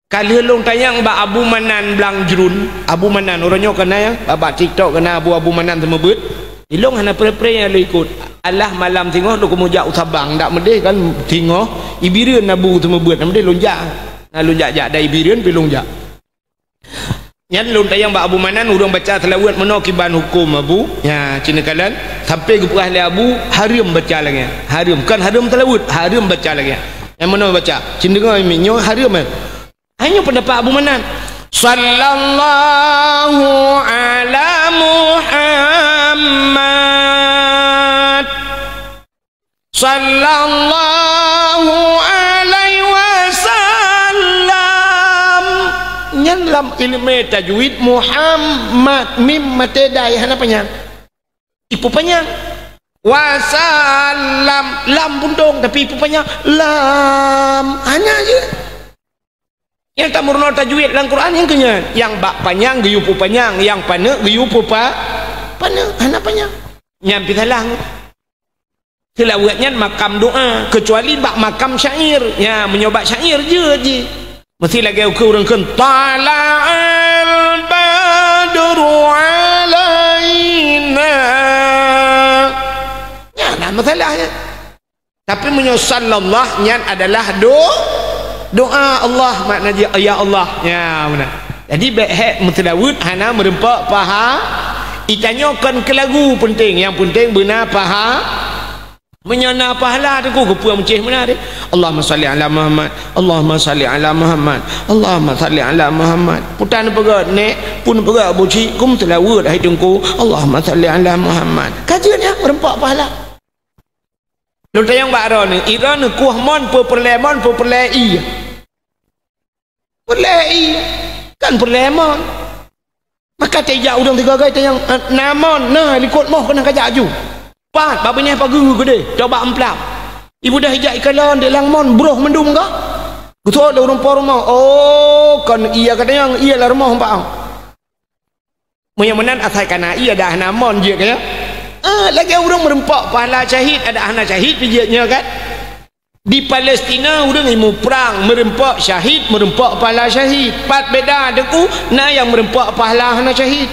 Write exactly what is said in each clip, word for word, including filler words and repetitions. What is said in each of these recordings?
Ka lheueh lôn tanyong bak Abu Manan Blang Jrun. Abu Manan, uroe nyoe ka na ya, bak TikTok ka na Abu, Abu Manan seumeubeuet. Ilôn hana preh-preh nyang lôn ikot. Alah malam singoh lôn keumeujak u Sabang, dak meudeh kan singoh, Ibireuen na bu seumeubeuet, na meudeh lôn jak. Na lôn jak-jak dari Ibireuen pi lôn jak. Nyan lôn tanyong bak Abu Manan, ureuëng baca seulaweuet meunoe kiban huköm Abu. Nya, cit neukalon, sampai geupeugah lé Abu, hareuem baca lagée nyan. Hareuem, kon hareuem seulaweuet, hareuem baca lagée nyan. Nyang meunoe baca, cit neudeungoe mi, nyoe hareuem, eh. Hai nyoe peundapat Abu Manan. Sallallahu ala Muhammad. Sallallahu alaihi wasallam. Nyan lam ilmu tajwid Muhammad, mim maté dai hana panyang. Ipeupanyang. Wasallam, lam buntong tapi ipeupanyang. Lam, hana je. Nyang tameurunoe tajwid lam Quran nyang keu nyan. Nyang bak panyang geuyue peupanyang, nyang paneuk geuyue peupa-, paneuk, hana panyang. Nyan pih salah. Seulaweuet nyan makam doa, keucuali bak makam syair. Nya, meunyoe bak syair jeuet jih. Meusti lagée ukeue ureuëng kheun, "Tala'al badru alaina." Nyan na masalahnya. Tapi meunyoe sallallah nyan adalah do-, doa Allah, makna jih, "Ya Allah." Nya, meunan. Jadi, bék hék meuseulaweuet hana meureumpok paha. Itanyoe kon keu lagu peunteng, nyang peunteng beuna paha. Meunyoe na pahala teungku, geupeue meucéh meunan deh. Allahumma salli ala Muhammad, Allahumma salli ala Muhammad, Allahumma salli ala Muhammad. Putan peugah nek, pun peugah buci, kum seulaweuet hai teungku. Allahumma salli ala Muhammad. Ka jeuet nyan meureumpok pahala. Lôn tanyong bak droeneuh, droeneuh kueh mon, peue peureulée mon, peue peureulée ié? Peureulée ié, kon peureulée mon. Maka teujak ureuëng sigoe-goe tanyong, "Eh, na mon?" "Na, likot moh keunan kajak aju." Pat, bak binéh pageue keudeh, coba emplak. Ibu dah ijak ikalon di lam mon, broh mandum ka. Geuseuôt lé ureuëng po rumoh, "Oh, kon ié ka tanyong, ié lam rumoh empat." Meunyoe meunan asai kana ié adak hana mon jeuet ka nyoe. Ah, lagée ureuëng meureumpok pahala syahid adak hana syahid pih jeuet nyoe kan? Di Palestina ureuëng imuprang meureumpok syahid meureumpok pahala syahid. Pat beda teungku, na nyang meureumpok pahala hana syahid.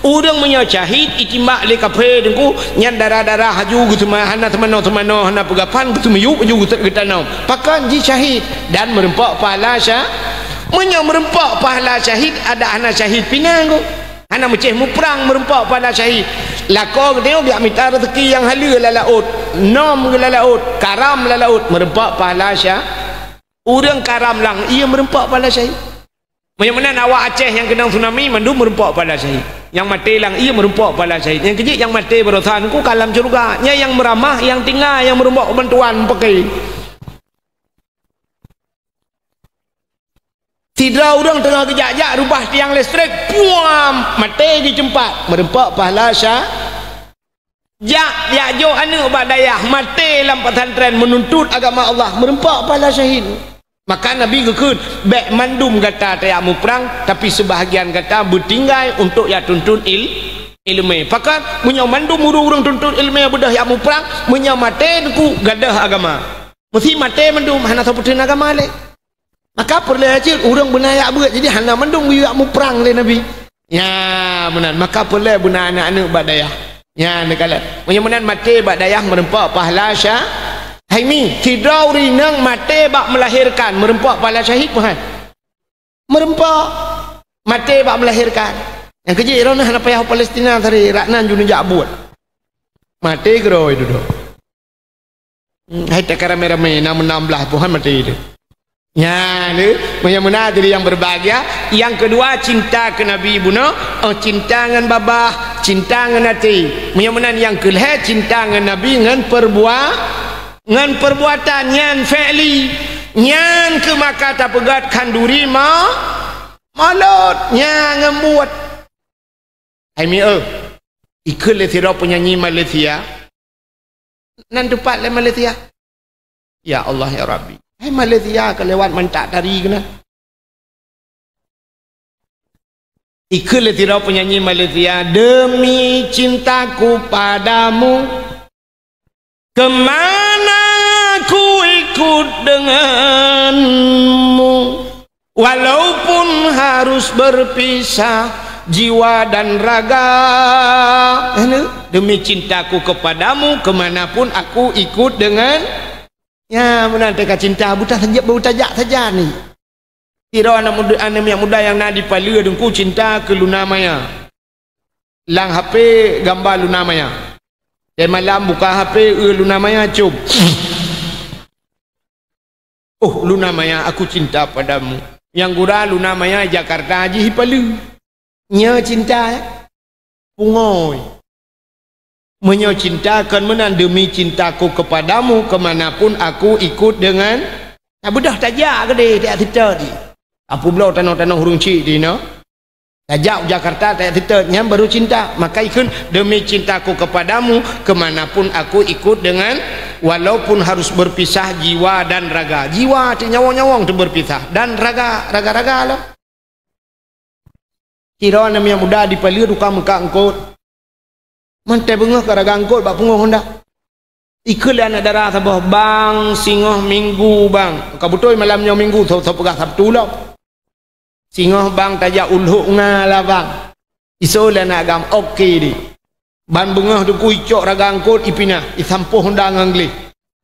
Ureuëng meunyoe syahid itimbak lé kaphé teungku, nyan darah-darah aju geuteuma hana teumanoe-teumanoe, hana peugah phan geuteumiyueb aju geutanom. Pakon jih syahid dan meureumpok pahala sya-, meunyoe meureumpok pahala syahid adak hana syahid pih na teungku. Hana meucéh muprang meureumpok pahala syahid. Lakoe geutanyoe geujak mita raseuki nyang haleue lam laôt, nom geuh lam laôt, karam lam laôt, meureumpok pahala sya-, ureuëng karam lam ié meureumpok pahala syahid. Meunyoe meunan awak Aceh nyang keunong tsunami mandum meureumpok pahala syahid. Nyang maté lam ié meureumpok pahala syahid. Nyang keujeuet nyang maté baroesa teungku ka lam syeuruga. Nyan nyang meuramah, nyang tinggai, nyang meureumpok bantuan meupaké. Sidroe ureuëng teungoh geujak-jak rubah tiang listrik, puam, maté di teumpat, meureumpok pahala sya-, jak, jak jok aneuëk bak dayah, maté lam pesantren meununtut agama Allah, meureumpok pahala syahid. Maka Nabi geukheun, bék mandum gata tajak muprang, tapi seubahagian gata beutinggai untuk jak tuntut il-, iéleumé. Pakon, meunyoe mandum ureuëng-ureuëng tuntut iéleumé beudôh jak muprang, meunyoe maté teungku gadôh agama. Meusti maté mandum, hana soe peuteun agama lé. Maka peureulée cit ureuëng beuna jak beuet, jadi hana mandum geuyue jak muprang lé Nabi. Nya, meunan. Maka peureulée beuna aneuëk-aneuëk bak dayah. Nya, neukalon. Meunyoe meunan maté bak dayah meureumpok pahala sya-, hai mi, sidroe ureuëng inong maté bak meulahérkan meureumpok pahala syahid peuhan. Meureumpok. Maté bak meulahérkan. Nyang keujeuet droeneuh hana payah u Palestina tadi, rak nan ju neujak buet. Maté keudroe dudoe. Hmm, hai teuka ramé-ramé, na meunan blaih peuhan maté teuh. Nya, lé, meunyoe meunan jadi nyang berbahagia. Nyang keudua, cinta keu Nabi bunoe, oh, cinta ngon babah, cinta ngon até. Meunyoe meunan nyang keulhée, cinta ngon Nabi ngon perbua-, ngon perbuatan nyan fi'li. Nyan keuh maka tapeugét khanduri ma-, maulud, nya ngon buet. Hai mi, eh, ikheun lé sidroe peunyanyi Malaysia. Nan teupat lé Malaysia. Ya Allah, ya Rabbi. Hai Malaysia ka lewat mantak tari keunan. Ikheun lé sidroe peunyanyi Malaysia, "Demi cintaku padamu, ke mana ku ikut denganmu?" Walaupun harus berpisah jiwa dan raga. Hana? Demi cintaku kepadamu, kemanapun aku ikut dengan. Ya, meunan teuka cinta, buta saja, buta jak saja ni. Sidroe aneuk muda, aneuk miet muda nyang na di Paleue Teungku cinta keu Luna Maya. Lam H P gamba Luna Maya. Tiep malam buka H P, eu Luna Maya, com. "Oh, Luna Maya, aku cinta padamu." Nyang gura Luna Maya Jakarta jih i Paleue. Nyoe cinta, eh? Pungoe. Meunyoe cinta kon meunan, "Demi cintaku kepadamu, kemanapun aku ikut dengan." Tabeudôh tajak keudeh, tajak seutôt di. Apubloe tanoh-tanoh ureueng chik di na. Tajak u Jakarta, tajak seutôt, nyan baru cinta. Maka ikheun, "Demi cintaku kepadamu, kemanapun aku ikut dengan, walaupun harus berpisah jiwa dan raga." Jiwa teuh nyawöng-nyawöng teuh berpisah, dan raga, raga-raga lah. Sidroe aneuk miet muda di Paleue tukang meukat eungkôt. Mantong beungoh ka raga eungkôt bak punggong honda. Ikheun lé aneuk dara saboh, "Bang, singoh Minggu, Bang." Ka beutôi malam nyoe Minggu, soe, soe peugah Sabtu lom. "Singoh, Bang, tajak u Lhok Nga lah, Bang." Isôk lé aneuk agam, "Oke deh." Ban beungoh Teungku icok raga eungkôt, ipinah, isampôh honda ngon gleh.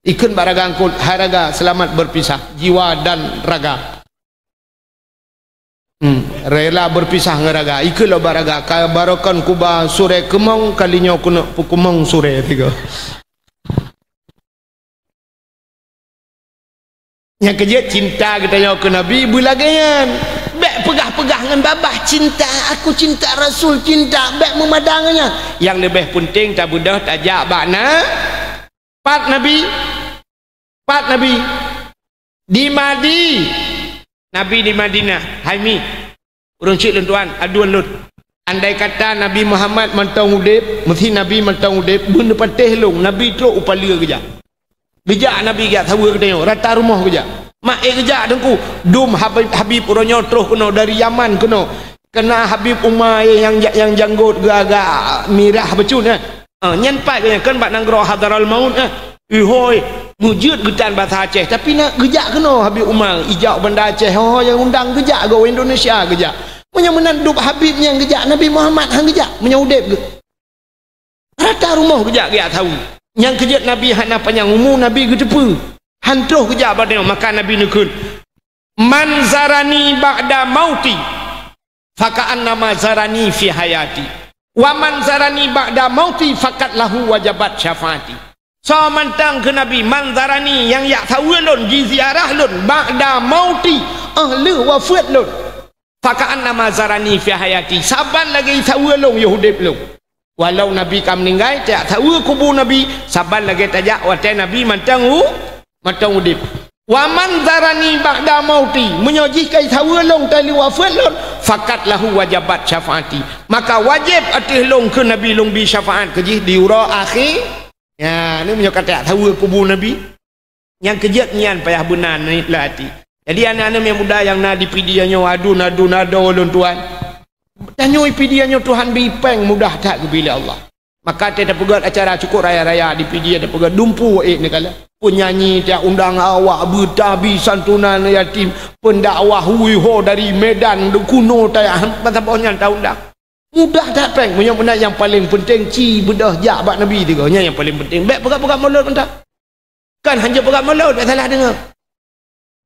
Ikheun bak raga eungkôt, "Hai raga, selamat berpisah jiwa dan raga." Hmm, rela berpisah ngon raga. Ikheun lom bak raga, "Ka barokon kuba surée keumong, kali nyoe keuneuk peukeumong surée tiga." Nyang keujeuet cinta geutanyoe keu Nabi beulagée nyan. Bék peugah-peugah ngon babah, "Cinta, aku cinta Rasul, cinta." Bék meumadang nyan. Nyang leubeh peunteng tabeudôh tajak bak na-, pat Nabi. Pat Nabi. Di Madi-, Nabi di Madinah. Hai mi, ureueng chik lôn tuan, aduen lôn. Andai kata Nabi Muhammad mantong udeb, meusi Nabi mantong udeb, beuneupatéh lôn, Nabi trok u Paleue geujak. Geujak Nabi geujak saweue geutanyoe, rata rumoh geujak. Mak ék geujak Teungku, dum Habib, Habib uroe nyoe troh keunoe dari Yaman keunoe. Keunan Habib Umar nyang, nyang janggot geuagak mirah bacut, eh. Ah, nyan pat geuh nyan kan bak nanggroe Hadarul Maut, eh. Ihôi, meujeuet geutan basa Aceh, tapi na geujak keunoe Habib Umar, ijak u Banda Aceh, ho nyang undang geujak, goe Indonesia geujak. Meunyoe meunan dum Habib nyang geujak, Nabi Muhammad han geujak, meunyoe udeb geuh. Rata rumoh geujak, geujak saweue. Nyang keujeuet Nabi hana panyang umu, Nabi geuteupeue. Han troh geujak bak nyoe, maka Nabi neukheun, "Man zarani ba'da mauti, faka'annama zarani fi hayati. Wa man zarani ba'da mauti, faqad lahu wajabat syafaati." Soe mantong kheun Nabi, "Man zarani," nyang jak saweue lôn, jiziarah lôn, "ba'da mauti," óh lheueh wafeuet lôn. "Faka'annama zarani fi hayati," saban lagée saweue lôn yoh udeb lôn. Walau Nabi ka meuninggai, tajak saweue kubu Nabi, saban lagée tajak watée Nabi mantong u-, mantong udeb. "Wa man zarani ba'da mauti," meunyoe jih ka saweue lôn teuma wafeuet lôn, "faqad lahu wajabat syafaati," maka wajéb ateueh lôn keu Nabi lôn bi syafaat keu jih di uroe akhé. Nyan, meunyoe ka tajak saweue kubu Nabi. Nyang keujeuet nyan payah beuna nit lam até. Jadi, aneuk-aneuk nyang muda nyang na di Pidie nyoe, aduen-aduen adoe lôn tuan. Tanyoe Pidie nyoe Tuhan bri péng mudah that geubri lé Allah. Maka watée tapeugét acara cukôp raya-raya di Pidie, tapeugét dumpeue ék neukala. Peunyanyi taundang awak, beutabi santunan yatim, pendakwah hui ho dari Medan, di kuno taya, masa boh nyan taundang. Mudah that péng, meunyoe meunan nyang paleng peunteng ci beudôh jak bak Nabi tiga. Nyan nyang paleng peunteng. Bék peugah-peugah mulod mantap. Kan hanjeuet peugah mulod, bék salah deungoe.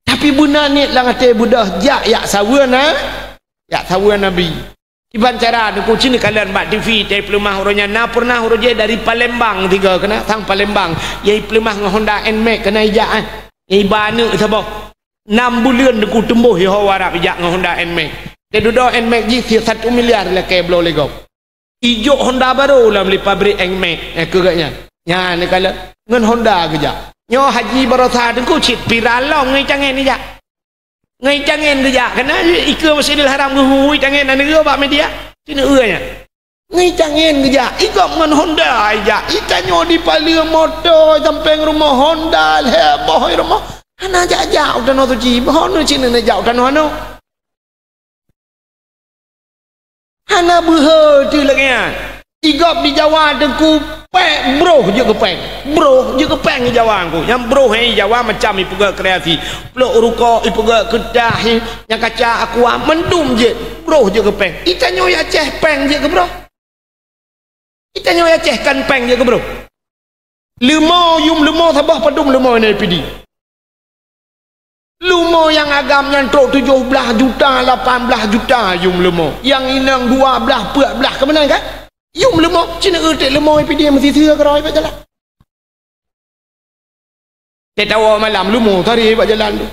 Tapi beuna niet lam até beudôh jak, jak saweue na, jak saweue Nabi. Kiban cara Teungku ci neukalon bak T V, tai peuleumah uroe nyan na peureunah uroe jih dari Palembang tiga keunan, sang Palembang. Yai peuleumah ngon Honda Nmax keunan ijak, eh. Yai ba aneuk saboh. Nam buleuen Teungku teumboh yoh Arab ijak ngon Honda Nmax. Teududoe Nmax jih satu miliar lakée bloe lé gob. Ijok Honda barô lam lé pabrik Nmax, eh, keu gobnyan. Nyan neukalon ngon Honda geujak. Nyoe haji baroesa Teungku cit pira lom ngon itangen geujak. Ngon itangen geujak, keunan ikeue Masjidil Haram geuhu itangen aneuk bak media. Ci neueu nyan. Ngon itangen geujak, igob ngon Honda ijak. Itanyoe di Paleue moto sampoe rumoh Honda lhée boh i rumoh. Hana jak-jak u Tanoh Suci, boh nyoe ci neujak u tanoh aneuk. Hana beuhe teuh lagée nyan. Igob di Jawa Teungku Péng, broh jeuet keu péng. Broh jeuet keu péng di Jawa ngon. Nyang broh nyan di Jawa macam ipeugöt kreasi. Plôk rukok ipeugöt, keutah, nyang kaca aqua, mandum jeuet. Broh jeuet keu péng. Di tanyoe Aceh péng jeuet keu broh. Di tanyoe Aceh kan péng jeuet keu broh. Leumo, yum leumo saboh padum leumo nyan di Pidie. Leumo nyang agam nyan trok tujoh blaih juta, lapan blaih juta yum leumo. Nyang inong dua blaih, peuet blaih, ka meunan kan? Yum leumo, ci neueu teuk leumo di Pidie meusiseue keudroe bak jalan. Teuh tawoe malam leumo taré bak jalan tu.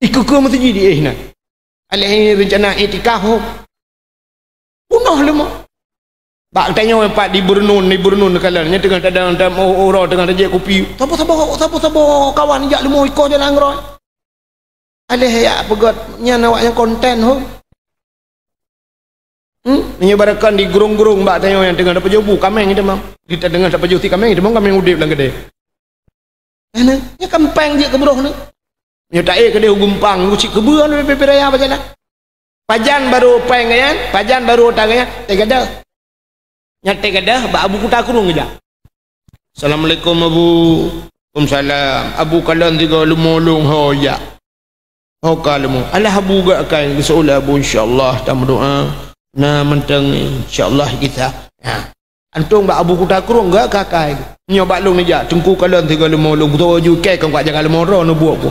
Ikeue-keue meuseujid di éh nyan. Aléh nyan reuncana iktikaf hom. Bunoh leumo. Bak tanyoe pat di Beureunuen, di Beureunuen kalon, nyan teungoh tadang, tam-, uroe teungoh tajép kupi. Saboh-saboh, saboh-saboh kawan jak leumo ikoh jalan keudroe. Aléh jak peugöt nyan awak nyang konten hom. Hmm? Meunyoe barokon di gurông-gurông bak tanyoe nyang teungoh tapajoh bu, kaméng teumam. Di teungoh tapajoh si kaméng teumam, kaméng udép lam keudè. Nyan, nyan kan péng jeuet keu broh nyan. Nyoe taék keudéh u Gumpang, u Cik Keubeu, anu, pé-pé raya bak jalan. Pajan barô péng nyan, pajan barô ata nyan, teugadôh. Nyan teugadôh bak Abu Kuta Krueng geujak. "Assalamualaikum, Abu." "Waalaikumsalam." "Abu, kalon sigoe leumo lôn ho jak." Ho ka leumo. "Alah Abu, gak akai geuseulah Abu, insya Allah tameudoa. Na mantong insya Allah kisah." Ha. Antom bak Abu Kuta Krueng gak akai. Nyoe bak lôn neujak, Teungku, kalon sigoe leumo lôn, beutôi ju ikai kon jak jaga leumo droe neubuet ku.